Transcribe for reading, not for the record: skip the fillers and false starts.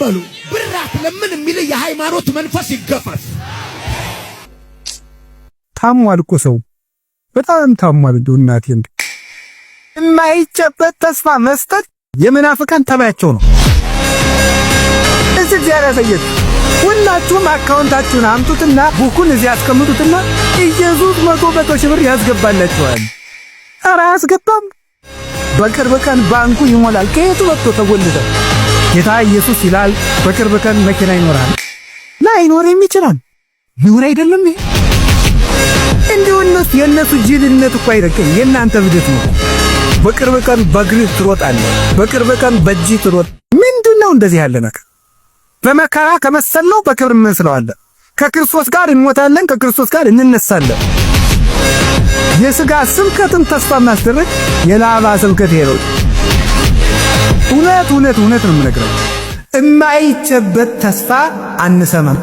በሉ። ብር አትለምን የሚል የሃይማኖት መንፈስ ይገፈፍ። ታሟል እኮ ሰው በጣም ታሟል። እንደው እናቴ እንደው የማይጨበጥ ተስፋ መስጠት የመናፍቃን ጠባያቸው ነው። እዚህ እግዚአብሔር ያሳየን። ሁላችሁም አካውንታችሁን አምጡትና book ኡን እዚህ ያስቀምጡትና ኢየሱስ 100 100 ሺህ ብር ያስገባላችኋል። ኧረ አያስገባም። በቅርብ ቀን ባንኩ ይሞላል። ከየቱ ወጥቶ ተጎልተ ጌታ ኢየሱስ ይላል። በቅርብ ቀን መኪና ይኖራል። ላይኖርም ይችላል። ይሁን አይደለም ይሄ እንዲሁ እነሱ የእነሱ ጅልነት እኮ አይደለም፣ የእናንተ ብደት ነው። በቅርብ ቀን በእግርህ ትሮጣለህ፣ በቅርብ ቀን በእጅህ ትሮጥ። ምንድን ነው እንደዚህ ያለ ነገር? በመከራ ከመሰልነው በክብር እንመስለዋለን። ከክርስቶስ ጋር እንሞታለን፣ ከክርስቶስ ጋር እንነሳለን። የሥጋ ስብከትን ተስፋ ማስደረግ የላባ ስብከት ይሄ ነው። እውነት እውነት እውነት ነው የምነግረው። የማይጨበጥ ተስፋ አንሰማም።